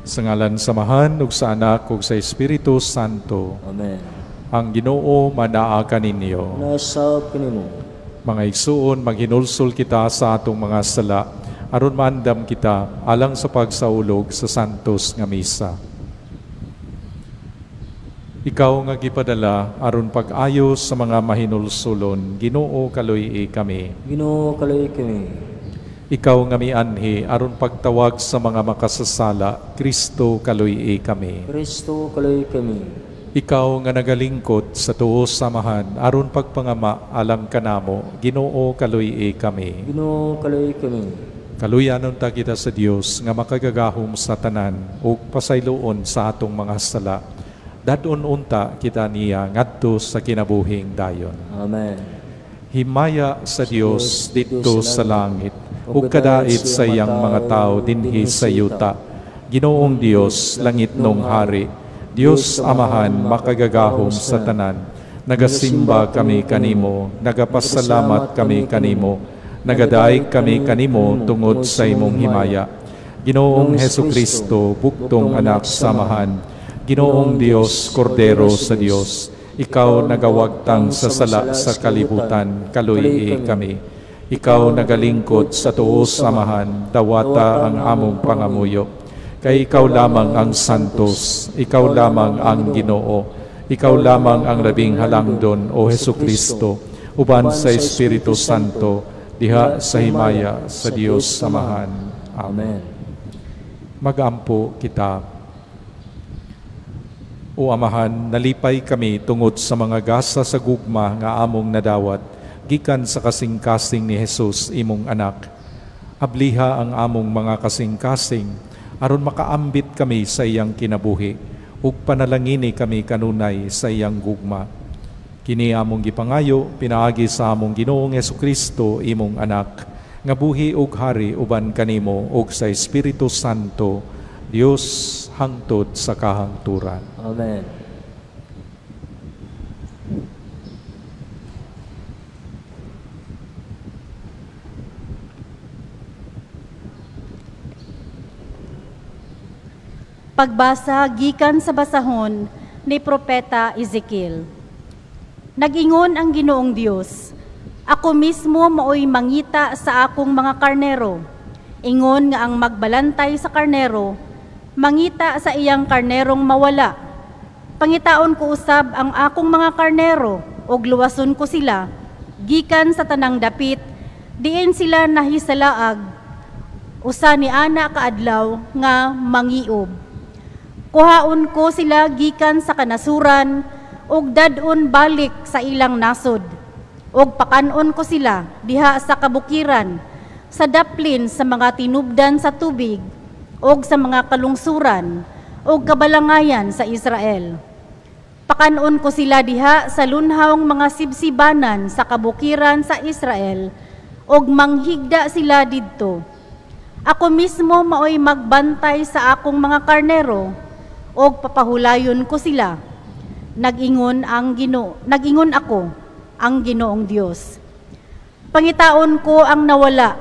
Sa ngalan sa Amahan ug sa Anak ug sa Espiritu Santo. Amen. Ang Ginoo manaa kaninyo. Nasa kanimo. Mga igsuon, maghinulsol kita sa atong mga sala aron maandam kita alang sa pagsaulog sa santos nga misa. Ikaw nga gipadala aron pag-ayo sa mga mahinulsulon, Ginoo, kaluy-i kami. Ginoo, kaluy-i kami. Ikaw nga mianhi aron pagtawag sa mga makasasala, Kristo, kaluy-i kami. Kristo, kaluy-i kami. Ikaw nga nagalingkod sa tuo sa Amahan aron pagpangama alang kanamo, Ginoo, kaluy-i kami. Ginoo, kaluy-i kami. Kaluyanon ta kita sa Dios nga makagagahom sa tanan ug pasayloon sa atong mga sala. Dad-on unta kita niya ngadto sa kinabuhing dayon. Amen. Himaya sa Dios didto sa langit ug kadait sa iyang mga tawo dinhi sa yuta. Ginoong Dios, langitnong hari, Dios Amahan makagagahom sa tanan, nagasimba kami kanimo, nagapasalamat kami kanimo, nagadaig kami kanimo tungod sa imong himaya. Ginoong Hesukristo, buktong anak sa Amahan, Ginoong Dios, Kordero sa Dios, ikaw nagawagtang sa sala sa kalibutan, kaluy-i kami. Ikaw nagalingkod sa tuo sa Amahan, dawata ang among pangamuyo. Kay ikaw lamang ang santos, ikaw lamang ang Ginoo, ikaw lamang ang labing halangdon, o Hesukristo, uban sa Espiritu Santo, diha sa himaya sa Dios Amahan. Amen. Magampo kita. O Amahan, nalipay kami tungod sa mga gasa sa gugma nga among nadawat, gikan sa kasing-kasing ni Jesus imong anak. Abliha ang among mga kasing-kasing, aron makaambit kami sa iyang kinabuhi, ug panalangini kami kanunay sa iyang gugma. Kini among gipangayo, pinaagi sa among Ginoong Hesukristo imong anak, nga buhi ug hari uban kanimo ug sa Espiritu Santo, Dios hangtod sa kahangturan. Amen. Pagbasa gikan sa basahon ni Propeta Ezekiel. Nag-ingon ang Ginoong Dios, ako mismo maoy mangita sa akong mga karnero. Ingon nga ang magbalantay sa karnero, mangita sa iyang karnerong mawala. Pangitaon ko usab ang akong mga karnero, ug luwason ko sila, gikan sa tanang dapit, diin sila nahisalaag, usa ni ana kaadlaw nga mangiob. Kuhaon ko sila gikan sa kanasuran, ug dad-on balik sa ilang nasod. Ug pakan-on ko sila diha sa kabukiran, sa daplin sa mga tinubdan sa tubig, ug sa mga kalungsuran, ug kabalangayan sa Israel. Pakan-on ko sila diha sa lunhawng mga sibsibanan sa kabukiran sa Israel, ug manghigda sila didto. Ako mismo maoy magbantay sa akong mga karnero, ug papahulayon ko sila. Nag-ingon ang Ginoo, nag-ingon ako, ang Ginoong Dios. Pangitaon ko ang nawala,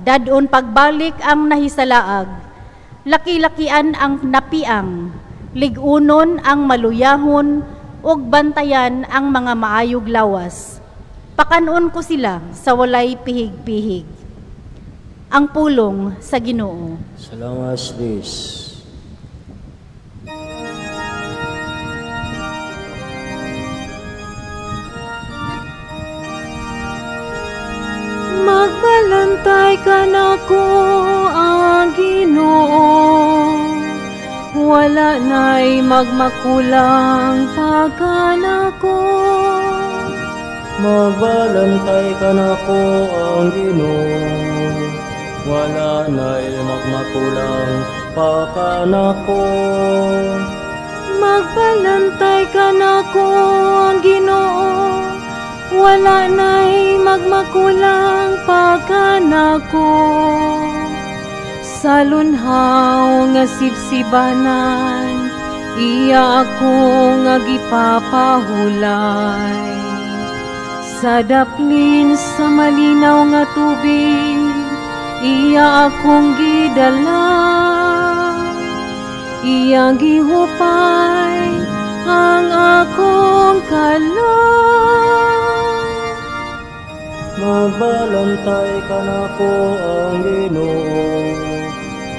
dad-on pagbalik ang nahisalaag. Laki-lakian ang napiang, lig-unon ang maluyahon, ug bantayan ang mga maayog lawas. Pakan-on ko sila sa walay pihig-pihig. Ang pulong sa Ginoo. Salamat sa Dios. Magbalantay ka nako ang Ginoo, wala na'y magmakulang pagkanako. Magbalantay ka nako ang Ginoo, wala na'y magmakulang pagkanako. Magbalantay ka nako ang Ginoo, wala na'y magmakulang pagkanako. Sa lunhaw nga sibsibanan, iya ako nga gipapahulay. Sa daplin sa malinaw nga tubig, iya akong gidala. Iyang gihupay ang akong kalag. Magbalantay kanako ang Ginoo,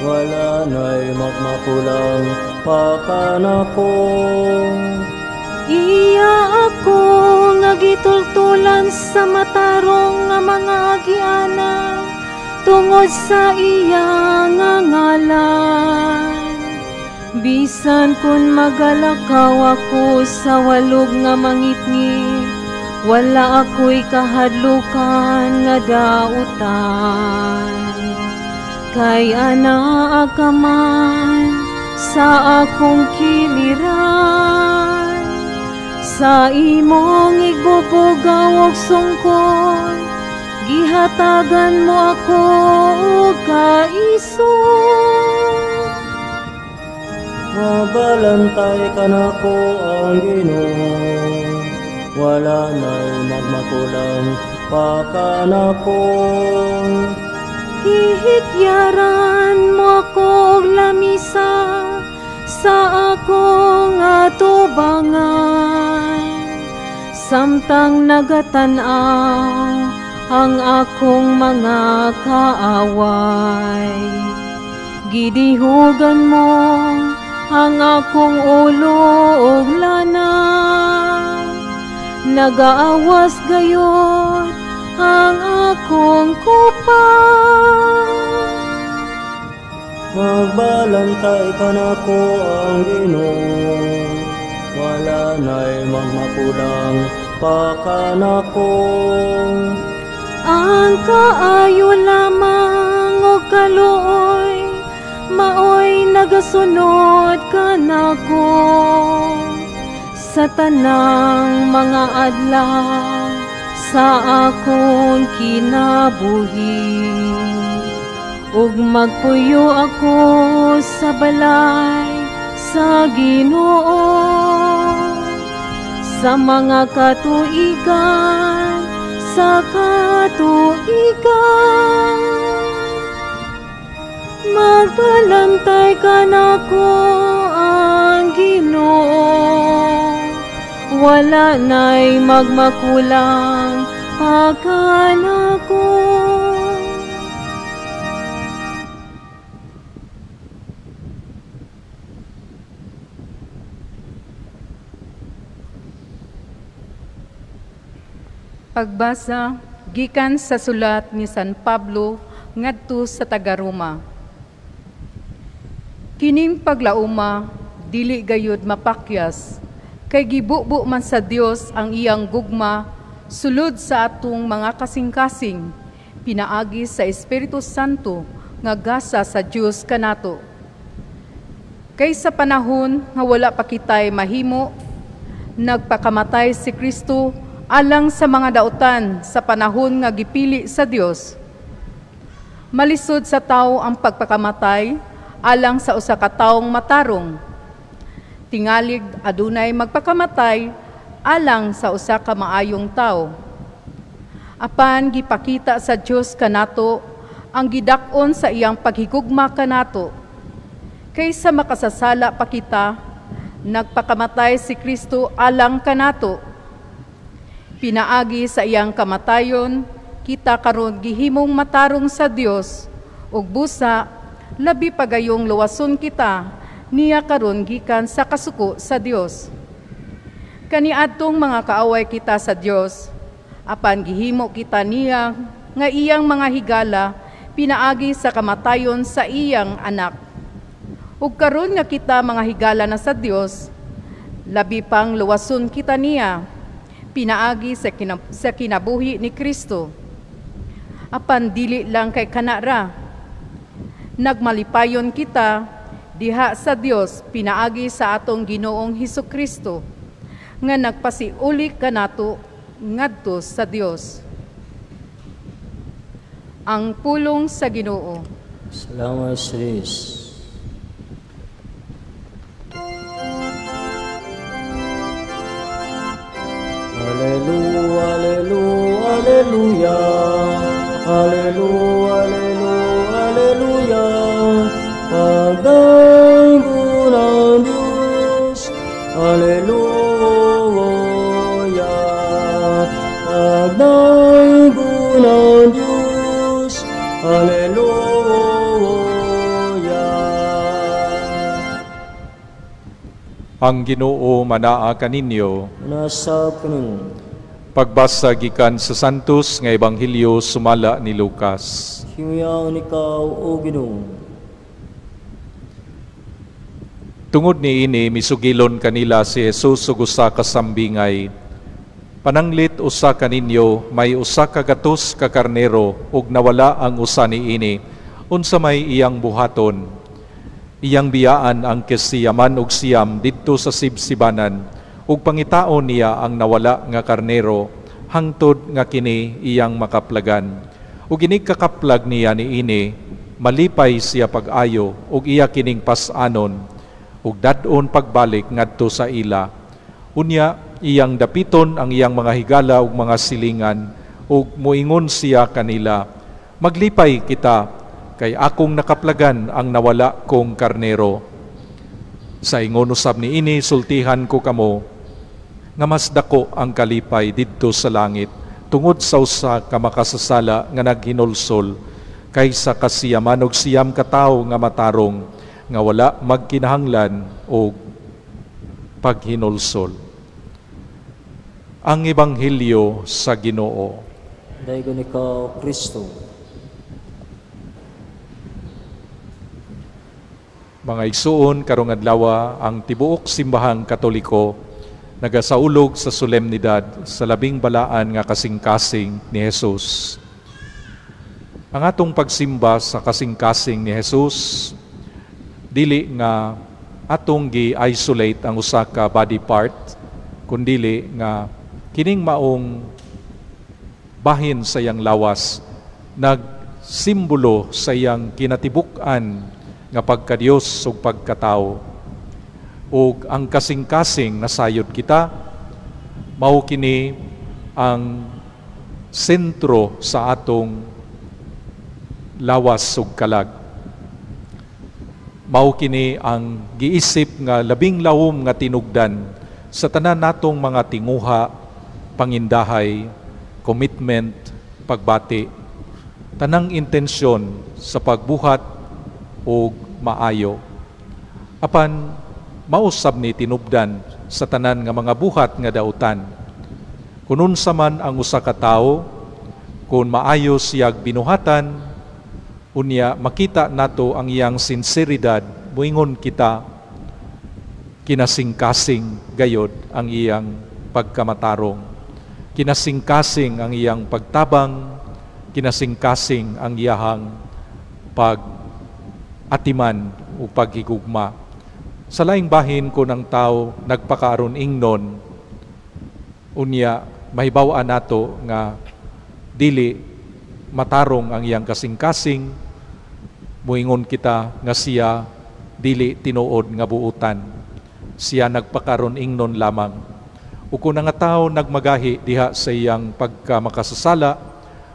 wala na'y magmakulang pa kanako. Iya ako nga gitultulan sa matarong nga mga agianan tungod sa iya nga ngalan. Bisan kun magalakaw ako sa walog nga mangitngit, wala ako'y kahadlukan nga dautan. Kay anaa ka man sa akong kiliran, sa imong igbubugaw og sungkod, gihatagan mo ako og kaisog. Mabalantay kanako ang Ginoo, wala na'y magmakulang pa kanako. Gihikyaran mo ako og lamisa sa akong atubangan, samtang nagatan-aw ang akong mga kaaway. Gidihugan mo ang akong ulo og lana, nagaawas gayod ang akong kupa. Magbalantay kanako ang Ginoo, wala na'y magmakulang pa kanako. Ang kaayo lamang og kaluoy maoy nagasunod kanako sa tanang mga adlaw sa akong kinabuhi. Ug magpuyo ako sa balay sa Ginoo sa mga katuigan, sa katuigan. Magbalantay kanako ang Ginoo, wala na'y magmakulang pa kanako. Pagbasa gikan sa sulat ni San Pablo ngadto sa taga-Roma. Kining paglauma dili gayud mapakyas, kay gibubo man sa Dios ang iyang gugma sulod sa atong mga kasing-kasing, pinaagi sa Espiritu Santo nga gasa sa Dios kanato. Kay sa panahon nga wala pa kitay mahimo, nagpakamatay si Kristo alang sa mga dautan sa panahon nga gipili sa Dios. Malisod sa tao ang pagpakamatay alang sa usa ka taong matarong. Tingalig adunay magpakamatay alang sa usa ka maayong tawo. Apan gipakita sa Dios kanato ang gidak-on sa iyang paghigugma kanato. Kaysa makasasala pa kita, nagpakamatay si Kristo alang kanato. Pinaagi sa iyang kamatayon, kita karon gihimong matarong sa Dios, ug busa labi pagayong luwason kita niya karon gikan sa kasuko sa Dios. Kaniadtong mga kaaway kita sa Dios, apan gihimo kita niya nga iyang mga higala pinaagi sa kamatayon sa iyang anak. Ug karon nga kita mga higala na sa Dios, labi pang luwason kita niya pinaagi sa kinabuhi ni Kristo. Apan dili lang kay kanara, nagmalipayon kita diha sa Dios pinaagi sa atong Ginoong Hesus Kristo nga nagpasiuli kanato ngadto sa Dios. Ang pulong sa Ginoo. Salamat sa Dios. Alleluia, alleluia, alleluia, alleluia, alleluia, alleluia. Pagdanggo Ang Ginoo manaa kaninyo. Manasab kanimo. Pagbasa gikan sa Santos nga Ebanghelyo sumala ni Lucas. Himuyaon ikaw, o Ginoo. Tungod niini misugilon kanila si Jesus ug usa ka sambingay. Pananglit usa kaninyo may usa ka gatos ka karnero ug nawala ang usa niini, unsa may iyang buhaton? Iyang biyaan ang kasiyaman og siyam didto sa sibsibanan ug pangitaon niya ang nawala nga karnero hangtod nga kini iyang makaplagan. Ug inig kakaplag niya niini, malipay siya pag-ayo ug iya kining pas-anon ug dad-on pagbalik ngadto sa ila. Unya iyang dapiton ang iyang mga higala ug mga silingan ug moingon siya kanila, maglipay kita kay akong nakaplagan ang nawala kong karnero. Sa ingon usab niini sultihan ko kamo nga mas dako ang kalipay didto sa langit tungod sa usa ka makasasala nga naghinulsol kaysa kasiyaman og siyam ka tawo nga matarong nga wala magkinahanglan og paghinulsol. Ang Ebanghelyo sa Ginoo. Daygon ikaw, Kristo. Mga igsuon, karong adlaw ang tibuok simbahang Katoliko nagasaulog sa solemnidad sa labing balaan nga kasing-kasing ni Jesus. Ang atong pagsimba sa kasing-kasing ni Jesus dili nga atong gi-isolate ang usa ka body part, kundili nga kining maong bahin sa iyang lawas nagsimbolo sa iyang kinatibuk-an nga pagka-Dios ug pagkatao. Ug ang kasing-kasing nasayod kita, mao kini ang sentro sa atong lawas ug kalag. Mao kini ang giisip nga labing lawom nga tinugdan sa tanan natong mga tinguha, pangindahay, commitment, pagbati, tanang intensyon sa pagbuhat og maayo. Apan mausab ni tinubdan sa tanan nga mga buhat nga dautan. Kun unsa man ang usa ka tawo, kun maayo siyag binuhatan, unya makita nato ang iyang sinseridad, moingon kita kinasingkasing gayod ang iyang pagkamatarong, kinasingkasing ang iyang pagtabang, kinasingkasing ang iyahang pag-atiman o paghigugma. Sa laing bahin ko ng tao nagpakaaron ingnon, unya mahibaw-an nato nga dili matarong ang iyang kasing-kasing, muingon kita nga siya dili tinuod nga buutan. Siya nagpakaron ingnon lamang. Ug kung ang tao nagmagahi diha sa iyang pagkamakasasala,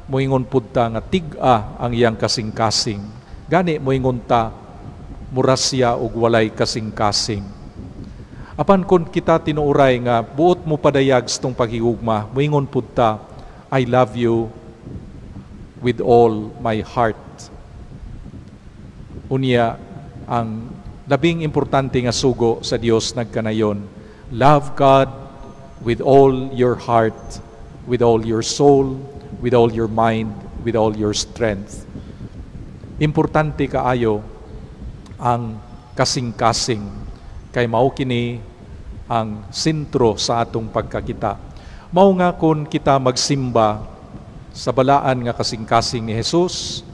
muingon pud ta nga tig-a ang iyang kasing-kasing. Gani muingon ta mura siya og walay kasing-kasing. Apan kung kita tinuoray nga buot mo padayag sa tong paghigugma, muingon pud ta, I love you with all my heart. Unya, ang labing importante nga sugo sa Dios nagkanayon, love God with all your heart, with all your soul, with all your mind, with all your strength. Importante kaayo ang kasing-kasing kay mao kini ang sentro sa atong pagkakita. Mao nga kun kita magsimba sa balaan nga kasing-kasing ni Jesus,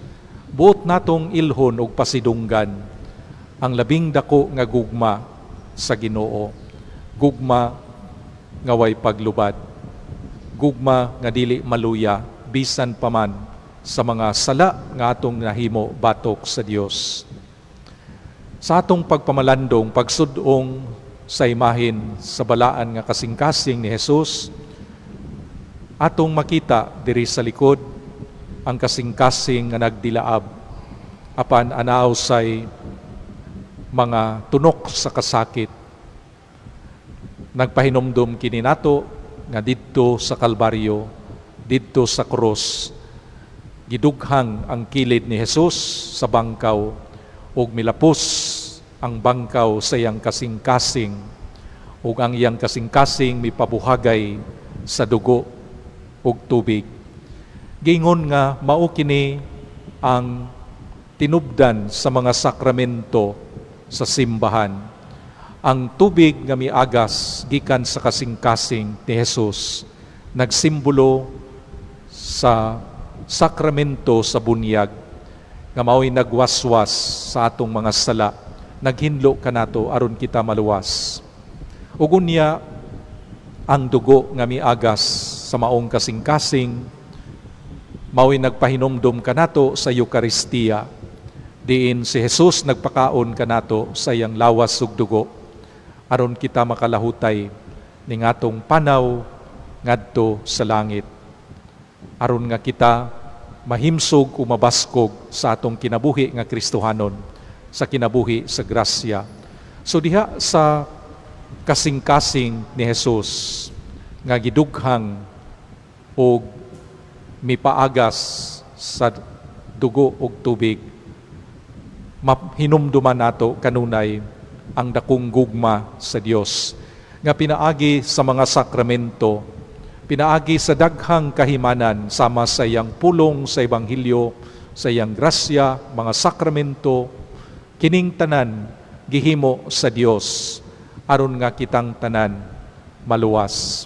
buot natong ilhon og pasidunggan ang labing dako nga gugma sa Ginoo. Gugma nga way paglubad. Gugma nga dili maluya bisan paman sa mga sala nga atong nahimo batok sa Dios. Sa atong pagpamalandong, pagsudong sa imahin sa balaan nga kasing-kasing ni Jesus, atong makita diri sa likod ang kasing-kasing nga nagdilaab apan anaw say mga tunok sa kasakit. Nagpahinomdom kini nato nga didto sa Kalbaryo, didto sa krus, gidughang ang kilid ni Jesus sa bangkaw ug milapos ang bangkaw sa iyang kasing-kasing. Ug ang iyang kasing-kasing mipabuhagay sa dugo ug tubig. Giingon nga mao kini ang tinubdan sa mga sakramento sa simbahan. Ang tubig nga miagas gikan sa kasing-kasing ni Jesus nagsimbolo sa sakramento sa bunyag nga mao'y nagwaswas sa atong mga sala, naghinlo kanato aron kita maluwas. Ug unya ang dugo nga miagas sa maong kasing-kasing mao'y nagpahinumdum kanato sa Eukaristiya, diin si Jesus nagpakaon kanato sa iyang lawas ug dugo aron kita makalahutay ning atong panaw ngadto sa langit, aron nga kita mahimsog o mabaskog sa atong kinabuhi nga Kristohanon, sa kinabuhi sa grasya. So diha sa kasing-kasing ni Jesus nga gidughang og mipaagas sa dugo ug tubig, mahinumduman nato kanunay ang dakong gugma sa Dios nga pinaagi sa mga sakramento, pinaagi sa daghang kahimanan sama sa iyang pulong sa ebanghelyo, sa iyang grasya, mga sakramento, kining tanan gihimo sa Dios aron nga kitang tanan maluwas.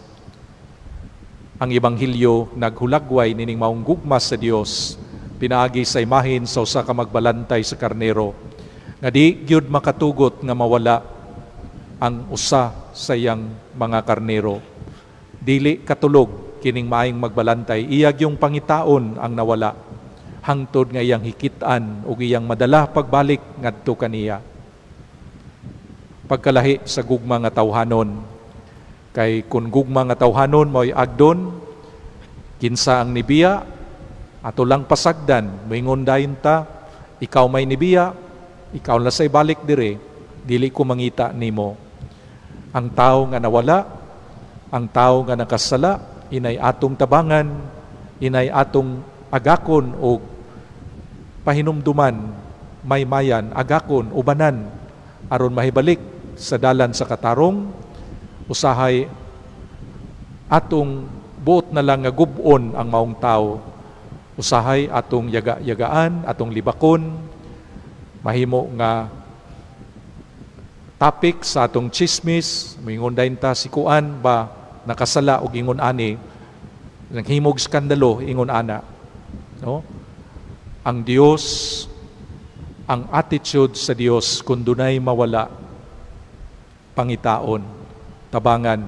Ang ebanghelyo naghulagway nining maong gugma sa Dios pinaagi sa imahin sa usa ka magbalantay sa karnero nga di gyud makatugot nga mawala ang usa sa iyang mga karnero. Dili katulog kining maayong magbalantay, iya gyung pangitaon ang nawala hangtod nga iyang hikit-an ug iyang madala pagbalik ngadto kaniya. Pagkalahi sa gugma nga tawhanon, kay kun gugma nga tawhanon mao'y agdon, kinsa ang nibiya ato lang pasagdan, moingon dayon ta, ikaw may nibiya, ikaw na say balik dire, dili ko mangita nimo. Ang tao nga nawala, ang tao nga nakasala, inay atong tabangan, inay atong agakon o pahinumduman, maymayan, agakon, ubanan, aron mahibalik sa dalan sa katarong. Usahay atong buot na lang nga gub-on ang maong tao, usahay atong yaga-yagaan, atong libakon, mahimo nga topic sa atong chismis, moingon dayon ta si kuan ba nakasala og ingon ani, naghimog skandalo ingon ana, no? Ang Dios, ang attitude sa Dios kung dunay mawala, pangitaon, tabangan,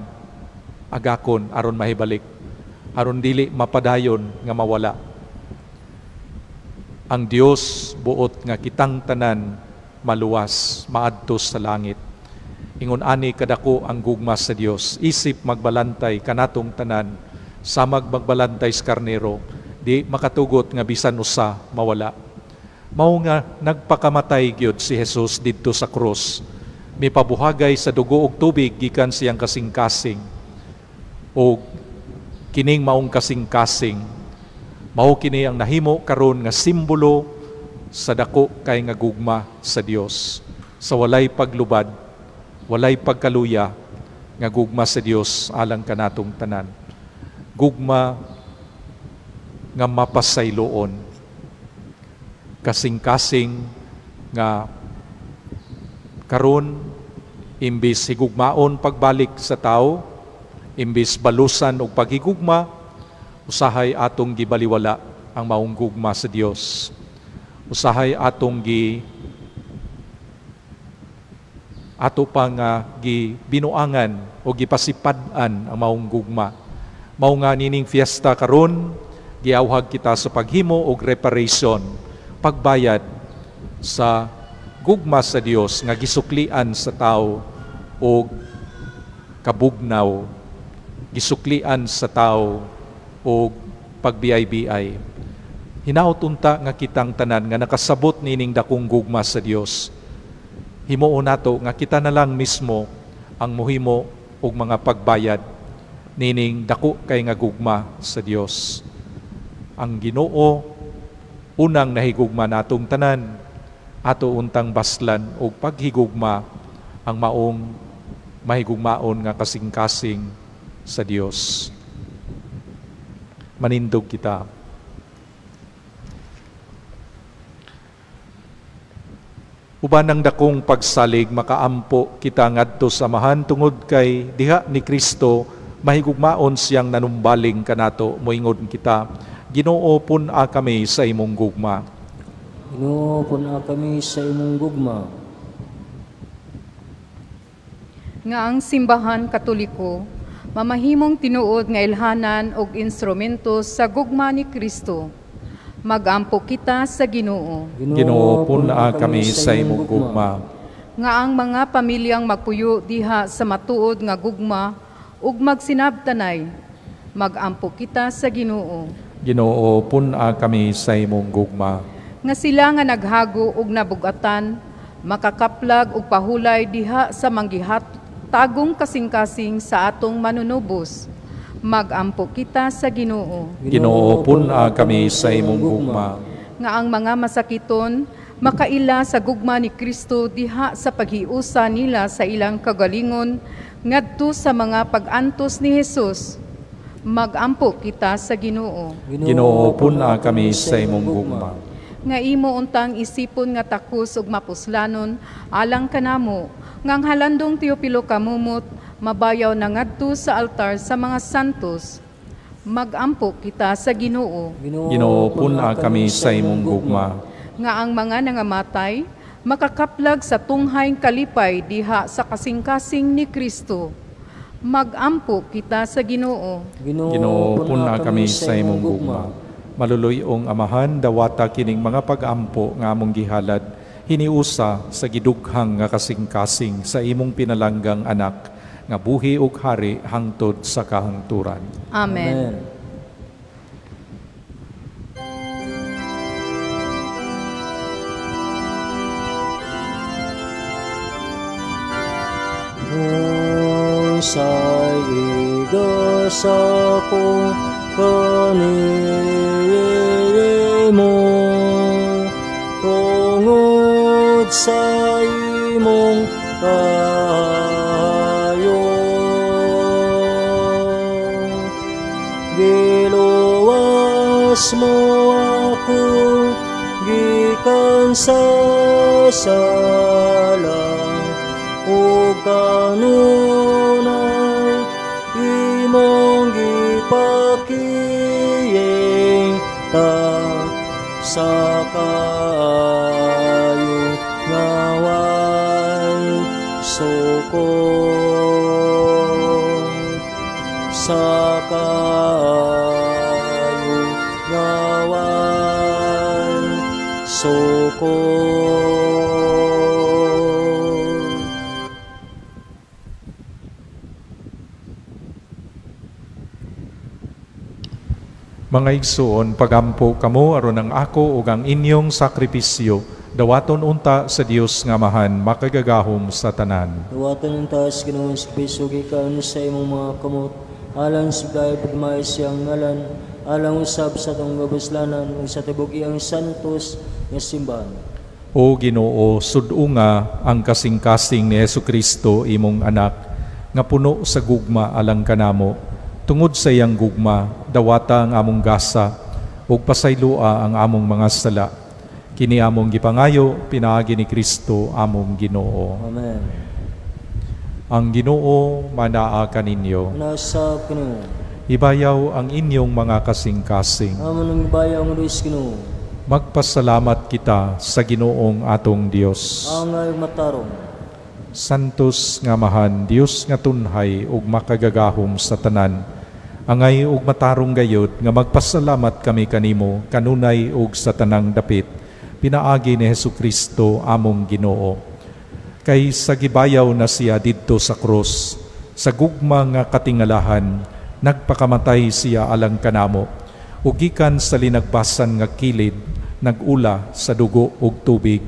agakon aron mahibalik, aron dili mapadayon nga mawala. Ang Dios buot nga kitang tanan maluwas, maadto sa langit. Ingon ani kadako ang gugma sa Dios. Isip magbalantay kanatong tanan, samag magbalantay sa karnero, di makatugot nga bisan usa mawala. Mao nga nagpakamatay gyud si Jesus didto sa krus. Mipabuhagay sa dugo ug tubig gikan siyang kasing-kasing. Og kining maong kasing-kasing, mao kini ang nahimo karon nga simbolo sa dako kay nga gugma sa Dios. Sa walay paglubad, walay pagkaluya nga gugma sa Dios alang kanatong tanan. Gugma nga mapasayloon, kasing-kasing nga karon imbis higugmaon pagbalik sa tao, imbis balusan og paghigugma, usahay atong gibaliwala ang maong gugma sa Dios. Usahay atong gi ato pa nga gibinuangan o gipasipad-an ang maong gugma. Mao nga nining fiesta karon giawhag kita sa paghimo og reparation, pagbayad sa gugma sa Dios nga gisuklian sa tao og kabugnaw, gisuklian sa tao og pagbiyay-biyay. Hinaot unta nga kitang tanan nga nakasabot nining dakong gugma sa Dios, himuon nato nga kita na lang mismo ang muhimo og mga pagbayad nining dako kay nga gugma sa Dios. Ang Ginoo unang nahigugma natong tanan, ato untang baslan og paghigugma ang maong mahigugmaon nga kasing-kasing sa Dios. Manindog kita. Uban ang dakong pagsalig, makaampo kita ngadto sa Amahan tungod kay diha ni Kristo mahigugmaon siyang nanumbaling kanato. Moingon kita, Ginoo, pun-a kami sa imong gugma. Ginoo, pun-a kami sa imong gugma. Nga ang simbahan Katoliko mamahimong tinuod nga ilhanan og instrumento sa gugma ni Kristo. Magampo kita sa Ginoo. Ginoo, pun-a kami sa imong gugma. Nga ang mga pamilyang magpuyo diha sa matuod nga gugma ug magsinabtanay. Magampo kita sa Ginoo. Ginoo, pun-a kami sa imong gugma. Nga sila nga naghago ug nabugatan, makakaplag ug pahulay diha sa manggihatagong kasing-kasing sa atong manunubos. Magampo kita sa Ginoo. Ginoo, pun-a kami sa imong gugma. Nga ang mga masakiton makaila sa gugma ni Kristo diha sa paghiusa nila sa ilang kagalingon ngadto sa mga pag-antos ni Hesus. Magampo kita sa Ginoo. Ginoo, pun-a kami sa imong gugma. Nga imo untang isipon nga takos ug mapuslanon alang kanamo, nga ang halandong Teopilo kamumot mabayaw na ngadto sa altar sa mga santos. Magampo kita sa Ginoo. Ginoo, pun-a kami sa imong gugma. Nga ang mga nangamatay makakaplag sa tunghayng kalipay diha sa kasing-kasing ni Kristo. Magampo kita sa Ginoo. Ginoo, pun-a kami sa imong gugma. Maluluy-ong Amahan, dawata kining mga pag-ampo nga among gihalad, hiniusa sa gidughang nga kasing-kasing sa imong pinalanggang anak, nga buhi ug hari hangtod sa kahangturan. Amen. Unsay igasa ko kanimo tungod sa imong kaayo, giluwas mo ako gikan sa sala ug kanunay imong gipakiyengta sa kaayo nga way sukod, sa kaayo nga way sukod. Mga igsuon, pagampo kamo aron ang ako ug ang inyong sakripisyo dawaton unta sa Dios nga Amahan makagagahom sa tanan. Dawaton unta sa Ginoong sakripisyo gikan sa imong mga kamot alang sa dahil pagmay siyang ngalan, alang usab sa atong kabuslanan ug sa tibok iyang santos nga simbahan. O Ginoo, sud-unga ang kasing-kasing ni Hesukristo imong anak nga puno sa gugma alang kanamo. Tungod sa iyang gugma, dawata ang among gasa, ug pasayloa ang among mga sala. Kini among gipangayo, pinaagi ni Kristo among Ginoo. Amen. Ang Ginoo manaa kaninyo. Nasa kanimo. Ibayaw ang inyong mga kasing-kasing. Amon ang ibayaw ang Diyos Ginoo. Magpasalamat kita sa Ginoong atong Dios. Angay matarong. Santos nga Amahan, Dios nga tunhay ug makagagahom sa tanan. Angay ug matarong gayod nga magpasalamat kami kanimo kanunay ug sa tanang dapit, pinaagi ni Hesukristo among Ginoo. Kay sa gibayaw na siya didto sa krus, sa gugma nga katingalahan, nagpakamatay siya alang kanamo, ug gikan sa linagbasan nga kilid, nagula sa dugo ug tubig.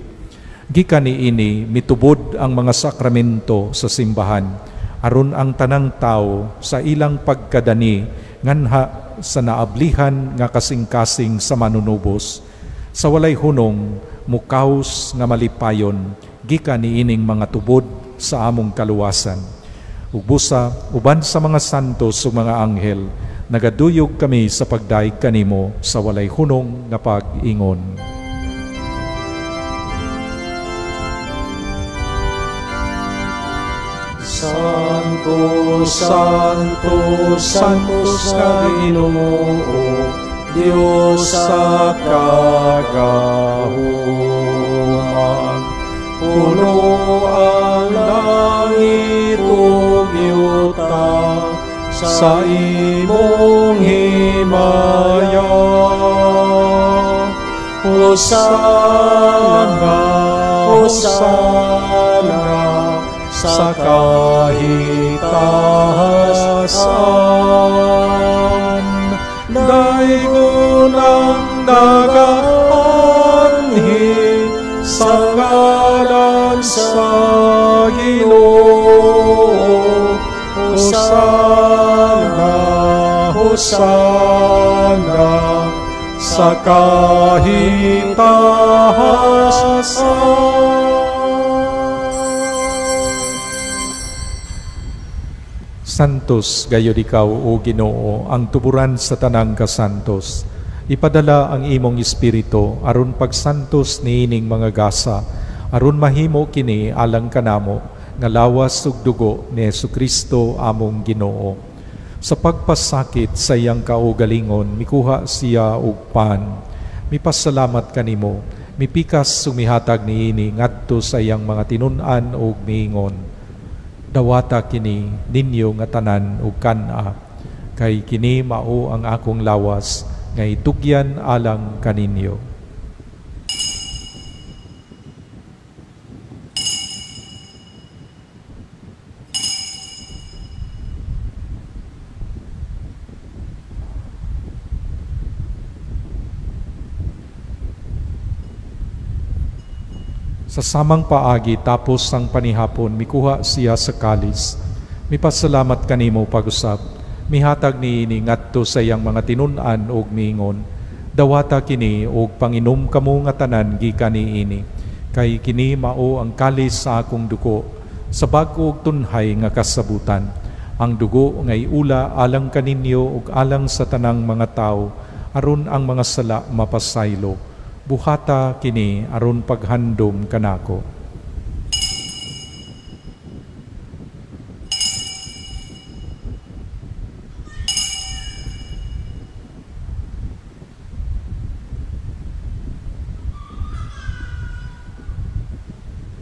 Gikan niini mitubod ang mga sakramento sa simbahan, aron ang tanang tao sa ilang pagkadani nganha sa naablihan nga kasing-kasing sa manunubos, sa walay hunong mukaos nga malipayon gikan niining mga tubod sa among kaluwasan. Ug busa uban sa mga santos ug mga anghel, nagaduyog kami sa pagdaig kanimo sa walay hunong nga pag-ingon. Santo, Santo, Santos ka Ginoo, Dios sa kagahuman. Puno ang langit ug yuta sa imong himaya. Hosana, Hosana sa kahitahasan. Daygon ang nagaanhi sa ngalan sa Ginoo. Hosana, Hosana sa kahitahasan. Santos gayud ikaw, o Ginoo, ang tuburan sa tanang kasantos. Ipadala ang imong espiritu aron pagsantos niining mga gasa, aron mahimo kini alang kanamo nga lawas ug dugo ni Hesukristo among Ginoo. Sa pagpasakit sa iyang kaugalingon, mikuha siya og pan. Mipasalamat kanimo, mipikas sumihatag niini ngadto sa iyang mga tinun-an ug miingon, dawata kini ninyo nga tanan ug kan-a, kay kini mao ang akong lawas nga itugyan alang kaninyo. Sa samang paagi tapos ang panihapon, mikuha siya sa kalis. Mipasalamat kanimo pag-usap, mihatag niini ngadto sa iyang mga tinun-an ug miingon, dawata kini og panginom kamo nga tanan gikan niini, kay kini mao ang kalis sa akong dugo sa bag-o ug tunhay nga kasabutan. Ang dugo nga iula alang kaninyo ug alang sa tanang mga tawo, aron ang mga sala mapasaylo. Buhata kini aron paghandom kanako.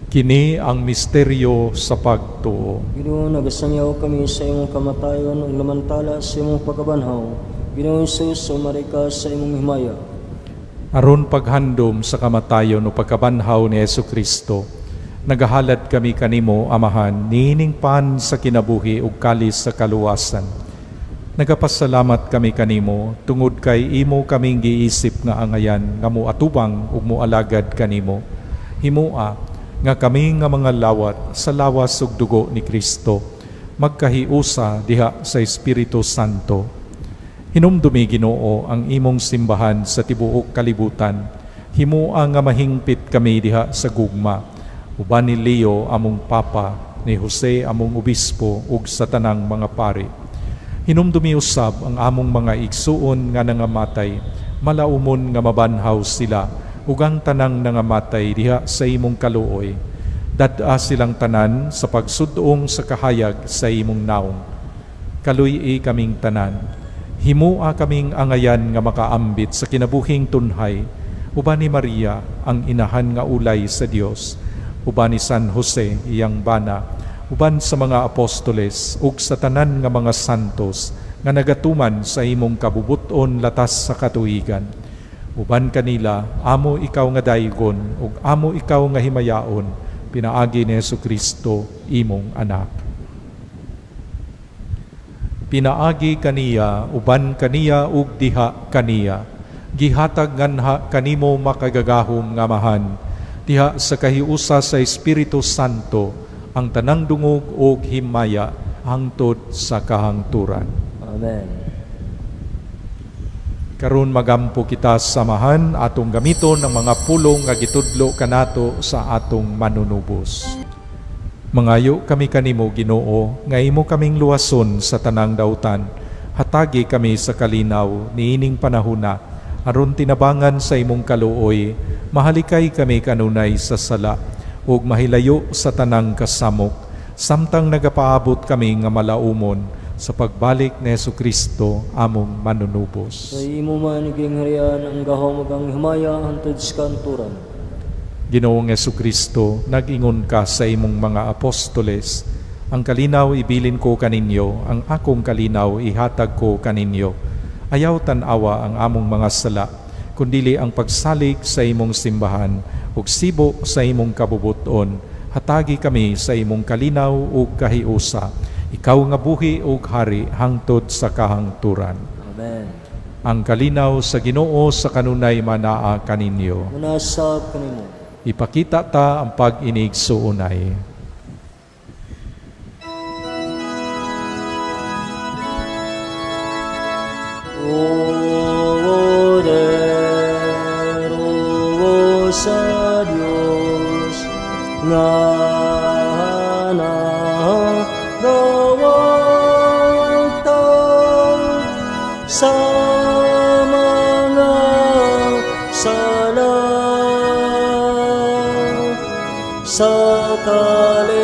Kini ang misteryo sa pagtuo. Ginoo, nagasangyaw kami sa imong kamatayon ug lamantala sa imong pagkabanhaw. Ginoo Jesus, sumari ka sa imong himaya. Aron paghandom sa kamatayon o pagkabanhaw ni Hesukristo, nagahalad kami kanimo, Amahan, niining pan sa kinabuhi ug kalis sa kaluwasan. Nagapasalamat kami kanimo tungod kay imo kaming giisip nga angayan nga moatubang ug moalagad kanimo. Himua nga kami nga mga lawat sa lawas ug dugo ni Kristo magkahiusa diha sa Espiritu Santo. Hinumdumi, Ginoo, ang imong simbahan sa tibuok kalibutan. Himua nga mahingpit kami diha sa gugma, uban ni Leo among Papa, ni Jose among Obispo ug sa tanang mga pari. Hinumdumi usab ang among mga igsuon nga nangamatay, malaumon nga mabanhaw sila ug ang tanang nangamatay diha sa imong kaluoy. Dad-a silang tanan sa pagsud-ong sa kahayag sa imong naong. Kaluy-i kaming tanan. Himua kaming angayan nga makaambit sa kinabuhing tunhay, uban ni Maria ang inahan nga ulay sa Dios, uban ni San Jose iyang bana, uban sa mga apostoles ug sa tanan nga mga santos nga nagatuman sa imong kabubut-on latas sa katuigan. Uban kanila amo ikaw nga daygon ug amo ikaw nga himayaon, pinaagi ni Hesukristo imong anak. Pinaagi kaniya, uban kaniya ug diha kaniya, gihatag nganha kanimo makagagahom nga Amahan, diha sa kahiusa sa Espiritu Santo ang tanang dungog ug himaya hangtod sa kahangturan. Amen. Karon magampo kita samahan atong gamiton ng mga pulong nga gitudlo kanato sa atong manunubos. Mangayo kami kanimo, Ginoo, nga imo kaming luwason sa tanang dautan. Hatagi kami sa kalinaw niining panahuna, aron tinabangan sa imong kaluoy, mahalikay kami kanunay sa sala, ug mahilayo sa tanang kasamok, samtang nagapaabot kami nga malaumon sa pagbalik ni Hesukristo among manunubos. Sa imo man harian ang gahom ug ang himaya hangtod sa kanturan. Ginoong Hesukristo, nag-ingon ka sa imong mga apostoles, ang kalinaw ibilin ko kaninyo, ang akong kalinaw ihatag ko kaninyo. Ayaw tan-awa ang among mga sala, kundili ang pagsalig sa imong simbahan ug sibo sa imong kabubuton. Hatagi kami sa imong kalinaw ug kahiusa. Ikaw nga buhi ug hari hangtod sa kahangturan. Amen. Ang kalinaw sa Ginoo sa kanunay manaa kaninyo. Munasab kanimo. Ipakita ta ang pag-inig suunay. Poderosa Dios, nga nagawagtang sa mga sala sa kalibutan.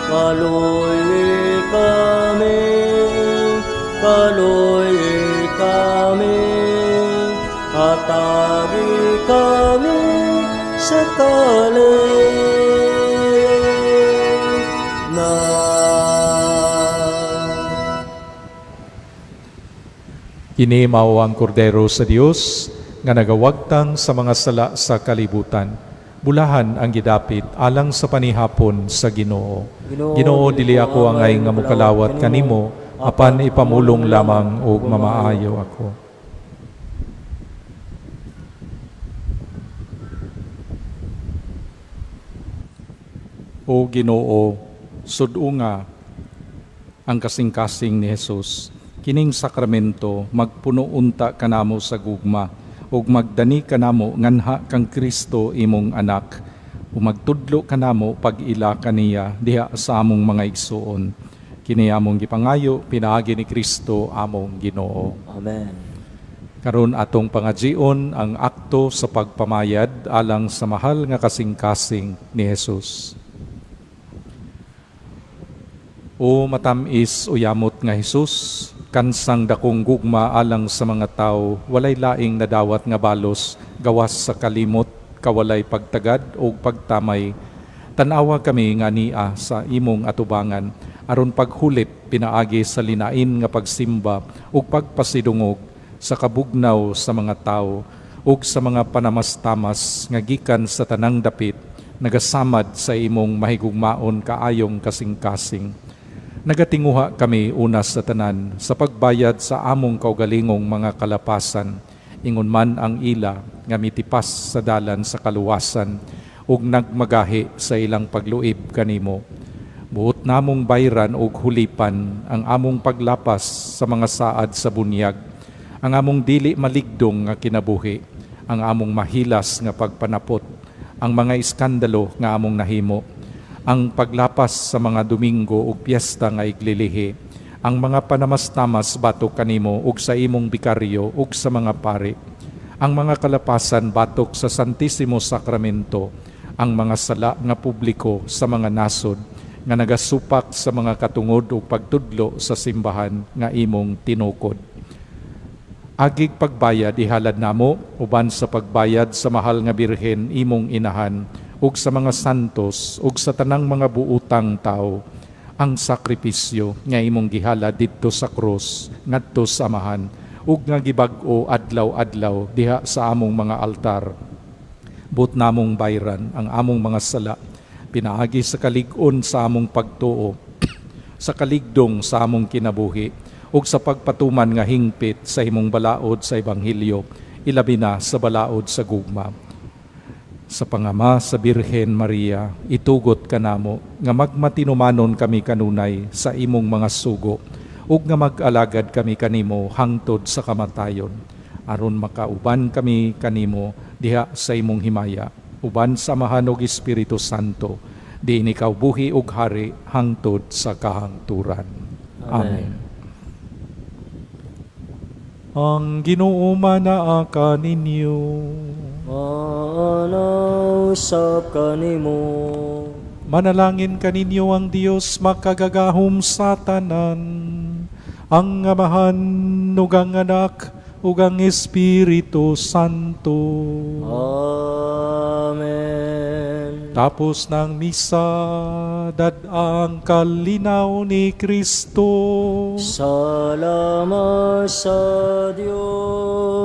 Kaloy kami, kaloy kami, hatagi kami sa kalinaw. Kini mao ang Kordero sa Dios nga nagawagtang sa mga sala sa kalibutan. Bulahan ang gidapit alang sa panihapon sa Ginoo. Ginoo, dili ako angay nga mokalawat kanimo, apan ipamulong lamang og mamaayo ako. O Ginoo, sud-unga ang kasing-kasing ni Jesus. Kining sakramento magpuno unta kanamo sa gugma ug magdani kanamo nganha kang Kristo imong anak, ug magtudlo kanamo pag-ila kaniya diha sa among mga igsuon. Kini among gipangayo pinaagi ni Kristo among Ginoo. Amen. Karon atong pangajion ang akto sa pagpamayad alang sa mahal nga kasing-kasing ni Jesus. O matam-is o yamot nga Hesus, kansang dakong gugma alang sa mga tao, walay laing nadawat nga balos, gawas sa kalimot, kawalay pagtagad o pagtamay. Tanawa kami nga nia sa imong atubangan, aron paghulip pinaagi sa linain nga pagsimba ug pagpasidungog sa kabugnaw sa mga tao ug sa mga panamastamas nga gikan sa tanang dapit, nagasamad sa imong mahigugmaon kaayong kasing-kasing. Nagatinguha kami una sa tanan sa pagbayad sa among kaugalingong mga kalapasan, ingon man ang ila nga mitipas sa dalan sa kaluwasan ug nagmagahi sa ilang pagluib kanimo. Buot namong bayran og hulipan ang among paglapas sa mga saad sa bunyag, ang among dili maligdong nga kinabuhi, ang among mahilas nga pagpanapot, ang mga iskandalo nga among nahimo, ang paglapas sa mga Domingo ug piyesta nga iglilihi, ang mga panamastamas batok kanimo ug sa imong bikaryo ug sa mga pari, ang mga kalapasan batok sa Santisimo Sakramento, ang mga sala nga publiko sa mga nasod nga nagasupak sa mga katungod ug pagtudlo sa simbahan nga imong tinukod. Agig pagbayad ihalad namo uban sa pagbayad sa mahal nga Birhen imong inahan ug sa mga santos ug sa tanang mga buutang tao, ang sakripisyo nga imong gihalad didto sa krus ngadto sa Amahan ug nga gibag-o adlaw-adlaw diha sa among mga altar. Buot namong bayran ang among mga sala pinaagi sa kalig-on sa among pagtuo, sa kaligdong sa among kinabuhi ug sa pagpatuman nga hingpit sa imong balaod sa ebanghelyo, ilabi na sa balaod sa gugma. Sa pangama sa Birhen Maria, itugot kanamo nga magmatinumanon kami kanunay sa imong mga sugo ug nga mag-alagad kami kanimo hangtod sa kamatayon. Aron makauban kami kanimo diha sa imong himaya, uban sa Amahan ug Espiritu Santo, diin ikaw buhi ug hari hangtod sa kahangturan. Amen. Ang Ginoo manaa kaninyo. Maana usab kanimo. Manalangin kaninyo ang Dios makagagahom sa tanan, ang Amahan ug ang Anak ug ang Espiritu Santo. Amen. Tapos ng misa, dad-a ang kalinaw ni Kristo. Salamat sa Dios.